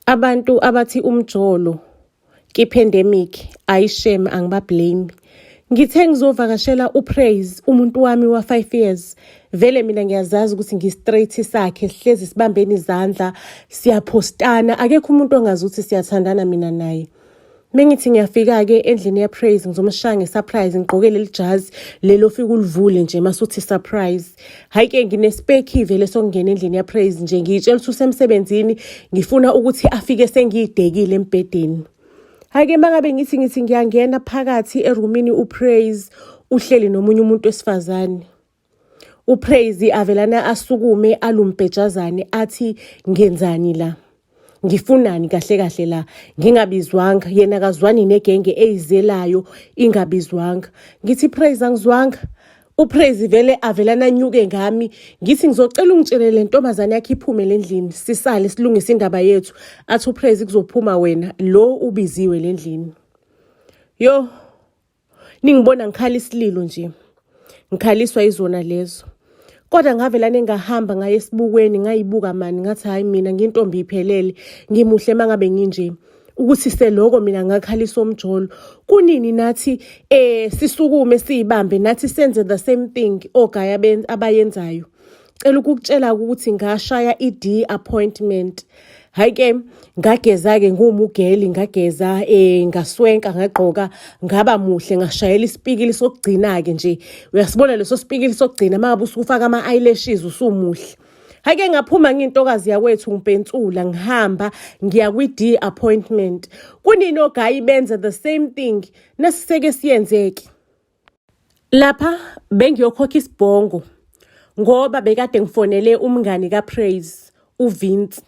Abantu abathi umjolo ki-pandemic ayi shame angiba-blame. Ngithe ngizovakashela uPraise umuntu wami wa-5 years. Vele mina ngiyazazi ukuthi ngi-straight sakhe sihlezi sibambene izandla siyaphostana akekho umuntu ongazi ukuthi siyathandana mina naye. Mengithi ngiyafika-ke endlini ya-Praise ngizomshaya nge-surprise ngigqoke leli jazi leli ofike ulivule nje masuthi surprise. Hhayi-ke nginespeki vele sokungena endlini ya-Praise nje ngiyitshela ukuthi usemsebenzini ngifuna ukuthi afike sengiyidekile embhedeni. Hhayi-ke uma ngabe ngithi ngiyangena phakathi erumini uPraise uhleli nomunye umuntu wesifazane. UPraise avelana asukume alumbhejazane athi ngenzani la? Ngifunani kahle kahle la? Ngingabizwanga yena akazwani negenge eyizelayo ingabizwanga. Ngithi Praise angizwanga. UPraise vele avelana anyuke ngami ngithi ngizocela ungitshele le ntombazane yakhe iphume lendlini sisale silungise indaba yethu. Athi uPraise kuzophuma wena lo ubiziwe lendlini. Yo Ningibona ngikhala isililo nje. Ngikhaliswa izona lezo. Kodwa ngavelane ngahamba ngaye esibukweni ngayibuka mani ngathi hayi mina ngintombi iphelele ngimuhle mangabe nginje. Ukuthi seloko mina ngakhalisa umjolo. Kunini nathi sisukume siyibambe nathi senze the same thing ogaya abayenzayo. Cela ukukutshela ukuthi ngashaya i-D appointment. Hhayi-ke ngageza-ke ngiwumugeli ngageza ngaswenka ngagqoka ngaba muhle ngashayela isipikili sokugcina-ke nje. Uyasibona leso sipikili sokugcina uma ngabe usufaka ama-eyelashes usumuhle. Hhayi-ke ngaphuma ngiyintokazi yakwethu ngibhensula ngihamba ngiya kwi-D appointment. Kunini ogayi benza the same thing nasiseke siyenzeke. Lapha bengiyokhokha isibhongo ngoba bekade ngifonele umngani kaPraise uVince.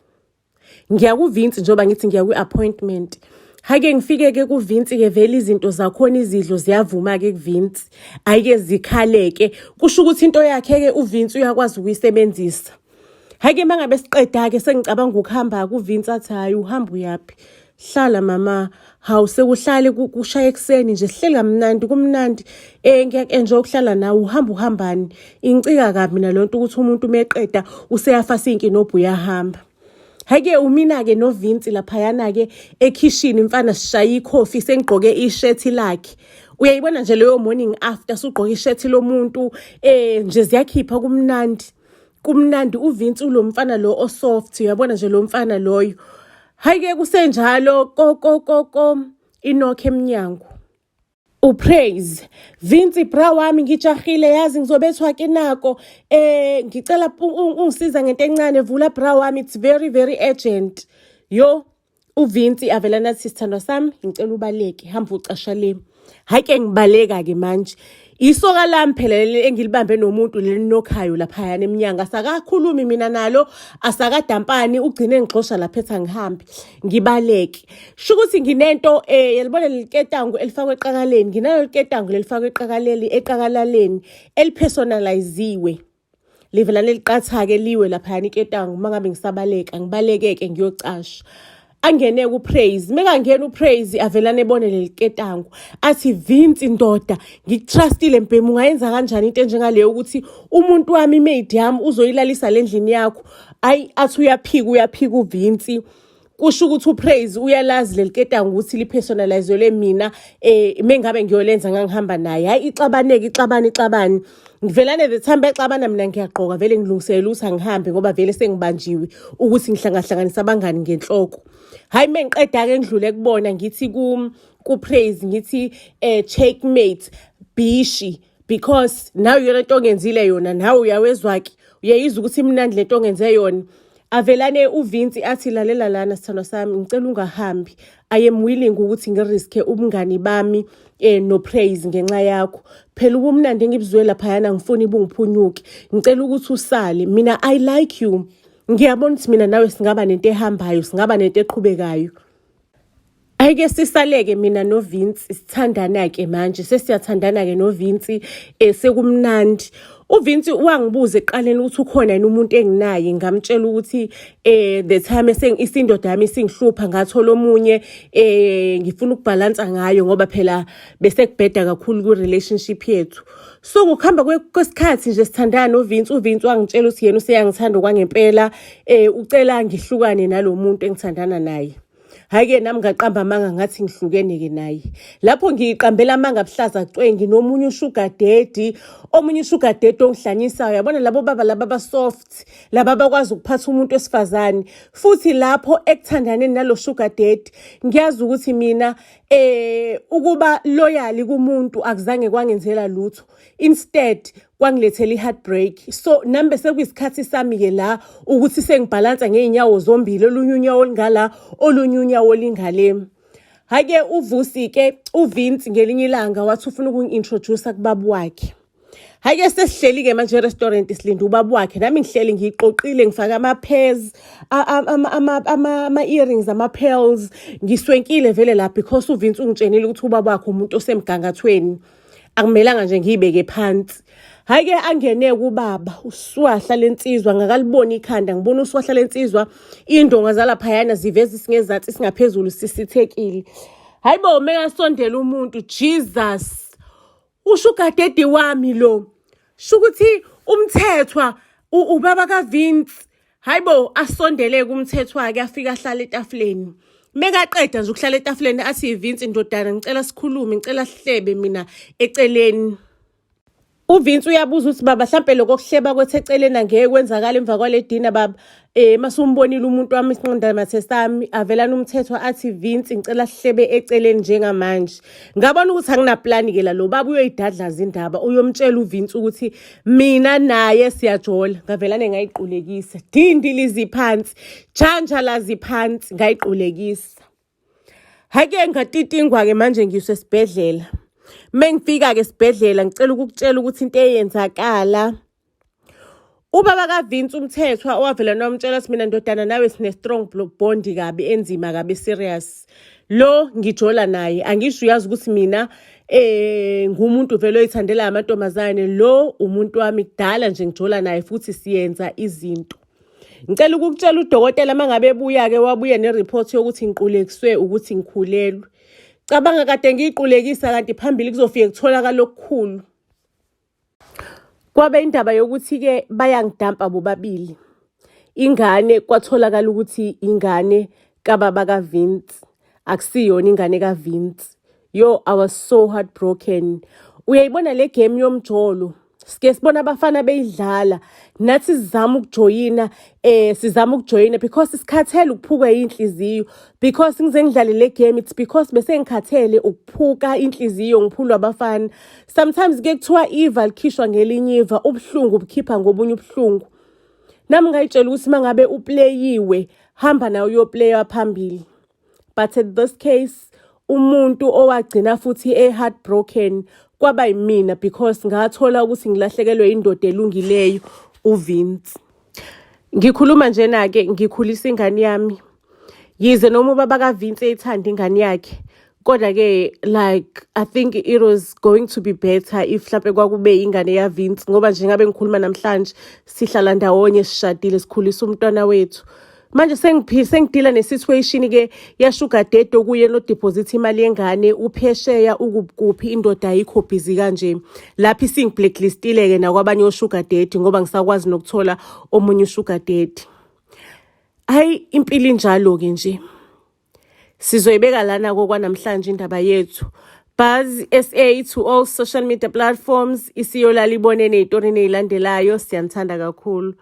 Ngiya kuVince njengoba ngithi ngiya kwi-appointment. Hhayi-ke ngifike-ke kuVince-ke vele izinto zakhona izidlo ziyavuma-ke kuVince. Hhayi-ke zikhale-ke kusho ukuthi into yakhe-ke uVince uyakwazi ukuyisebenzisa. Hhayi-ke uma ngabe siqeda-ke sengicabanga ukuhamba-ke uVince athi hhayi uhamba uyaphi? Hlala mama, hawu sekuhlale kushaya ekuseni nje sihleli kamnandi kumnandi. Ngiyaku-enjoy ukuhlala nawe uhamba uhambani. Ingicika kabi mina lento ukuthi umuntu uma eqeda useyafasa iy'nkinobho uyahamba. Hhayi-ke umina-ke noVince laphayana-ke ekhishini mfana sishaye ikhofi sengigqoke ishethi lakhe. Uyayibona nje leyo morning after sugqoke ishethi lomuntu nje ziyakhipha kumnandi. Kumnandi uVince ulo mfana lo osoft uyabona nje lo mfana loyo. Hhayi-ke kusenjalo ko ko ko ko inokho emnyango. UPraise Vince bra wami ngijahile yazi ngizobethwa ke nako ngicela ungisiza ngento encane vula bra wami it's very very urgent. Yo uVince avela nathi sithandwa sami ngicela ubaleke hamba ucasha le. Hayi ke ngibaleka ke manje. Isoka lami phela leli engilibambe nomuntu leli nokhayo laphayana emnyango asakakhulumi mina nalo asakadampani ugcine ngixosha lapha ethi angihambe ngibaleke. Sho ukuthi nginento yalibona leli ketango elifakwe eqakaleni nginalo liketango lelifakwe eqakaleni eqakalaleni elipersonaliziwe. Livela leliqatha-ke liwe laphayana iketango uma ngabe ngisabaleka ngibaleke-ke ngiyocasha. Angene kuPraise mekangena uPraise avelane ebone leli ketango athi Vince ndoda ngikutrustile mbhemu ungayenza kanjani into enjengaleyo ukuthi umuntu wami imaid yami uzoyilalisa le ndlini yakho. Ayi athi uyaphika uyaphika uVince. Kusho ukuthi uPraise uyalazi leli ketango ukuthi lipersonalizelwe mina mengabe ngiyolenza ngangihamba naye. Hayi ixabaneke ixabane ixabane. Ngivelane the time bexabana mina ngiyagqoka vele ngilungiselela ukuthi angihambe ngoba vele sengibanjiwe ukuthi ngihlangahlanganisa abangani ngenhloko. Hayi mengiqeda-ke ngidlule kubona ngithi ku-Praise ngithi checkmate bishi because nawe yona into ongenzile yona nawe uyawezwa-ke uyayizwa ukuthi imnandi lento ongenze yona. Avelane uVince athi lalela lana sithandwa sami ngicela ungahambi. I am willing ukuthi ngiriske ubungani bami noPraise ngenxa yakho. Phela ubumnandi engibuzwe laphayana ngifuna ibungiphunyuke. Ngicela ukuthi usale. Mina I like you. Ngiyabona ukuthi mina nawe singaba nento ehambayo, singaba nento eqhubekayo. Ayike sisaleke mina noVince sithandana-ke manje sesiyathandana-ke noVince sekumnandi. UVince wangibuza ekuqaleni ukuthi ukhona yini umuntu enginaye, ngamtshela ukuthi the time isindoda yami isingihlupha ngathola omunye ngifuna ukubhalansa ngayo ngoba phela bese kubheda kakhulu ku-relationship yethu. So ngokuhamba kwesikhathi nje sithandana noVince, uVince wangitshela ukuthi yena useyangithanda okwangempela, ucela ngihlukane nalo muntu engithandana naye. Hhayi-ke nami ngaqamba amanga ngathi ngihlukene-ke naye. Lapho ngiyiqambela amanga abuhlaza cwe nginomunye u-sugar daddy, omunye u-sugar daddy ongihlanyisayo. Yabona labo baba laba aba-soft, laba abakwazi ukuphatha umuntu wesifazane. Futhi lapho ekuthandaneni nalo sugar daddy, ngiyazi ukuthi mina ukuba loyal kumuntu akuzange kwangenzela lutho. Instead kwangilethela i-heartbreak. So nami bese kuyisikhathi sami-ke la ukuthi sengibhalansa ngey'nyawo zombili, olunye unyawo olungala, olunye unyawo olingale. Hhayi-ke uVusi-ke, uVince ngelinye ilanga wathi ufuna ukungi-introduce kubaba wakhe. Hhayi-ke sesihleli-ke manje e-restaurant silinde ubaba wakhe, nami ngihleli ngiyiqoqile ngifake ama-pears, ama-earrings, ama-pearls, ngiswenkile vele la because uVince ungitshenile ukuthi ubaba wakhe umuntu osemgangathweni. Akumelanga nje ngiyibeke phansi. Hhayi-ke angene kubaba, uswahla lensizwa ngakaliboni ikhanda, ngibona uswahla lensizwa, iy'ndonga zalaphayana ziveza isingezansi singaphezulu sisithekile. Hhayi bo, mekasondela umuntu, Jesus! U-sugar daddy wami lo. Sho ukuthi uMthethwa ubaba kaVince. Hayi bo, asondele kuMthethwa-ke afike ahlale etafuleni. Mekaqeda nje ukuhlala etafuleni athi Vince ndodana ngicela sikhulume, ngicela sihlebe mina eceleni. UVince uyabuza ukuthi baba hlampe lokho kuhleba kwethu eceleni angeke kwenzakala emva kwale dinner baba. Masumbonile umuntu wami isinqandamathe sami avelana uMthethwa athi Vince ngicela sihlebe eceleni njengamanje. Ngabona ukuthi anginaplani ke la lo baba uyoyidadlaza indaba uyomtshela uVince ukuthi mina naye siyajola. Ngavelane ngayiqulekisa. Dindi liziphansi, janja laziphansi ngayiqulekisa. Hhayi-ke ngatitingwa-ke manje ngiswe esibhedlela. Mengifika-ke esibhedlela ngicela ukukutshela ukuthi into eyenzakala ubaba kaVince uMthethwa owavela nomtshela ukuthi mina ndodana nawe sine-strong bond kabi enzima kabi serious. Lo ngijola naye angisho uyazi ukuthi mina ngumuntu vele oyithandela amantombazane lo umuntu wami kudala nje ngijola naye futhi siyenza izinto. Ngicela ukukutshela udokotela uma ngabe ebuya-ke wabuya ne-report yokuthi ngiqulekiswe ukuthi ngikhulelwe. Cabanga kade ngiyiqulekisa kanti phambili kuzofike kutholakala okukhulu. Kwabe indaba yokuthi-ke bayangidampa bobabili. Ingane kwatholakala ukuthi ingane kababa kaVince, akusiyona ingane kaVince. Yo, I was so heartbroken. Uyayibona le game yomjolo? Sike sibona abafana beyidlala nathi sizama ukujoyina sizama ukujoyina because sikhathele ukuphuka inhliziyo because ngize ngidlale le game it's because bese ngikhathele ukuphuka inhliziyo ngiphulwa abafana. Sometimes ke kuthiwa iva likhishwa ngelinye iva, ubuhlungu bukhipha ngobunye ubuhlungu. Nami ngayitshela ukuthi mangabe uplayiwe hamba nawe uyoplaya phambili. But at this case umuntu owagcina futhi e-heartbroken kwaba yimina because ngathola ukuthi ngilahlekelwe indoda elungileyo uVince. Ngikhuluma njena-ke ngikhulisa ingane yami. Yize noma ubaba kaVince eyithanda ingane yakhe kodwa-ke like I think it was going to be better if mhlampe kwakube ingane yaVince ngoba nje ngabe ngikhuluma namhlanje sihlala ndawonye sishadile sikhulisa umntwana wethu. Manje sengidila ne-situation-ke ya-sugar daddy okuye no-deposit imali yengane uphesheya ukuphi indoda ayikho busy kanje. Lapho isingi-blacklist-ile-ke nakwabanye o-sugar daddy ngoba ngisakwazi nokuthola omunye u-sugar daddy. Hhayi impilo injalo-ke nje. Sizoyibeka lana kokwanamhlanje indaba yethu. Buzz SA to all social media platforms isiyolala ibonene ey'torini ey'landelayo siyanithanda kakhulu.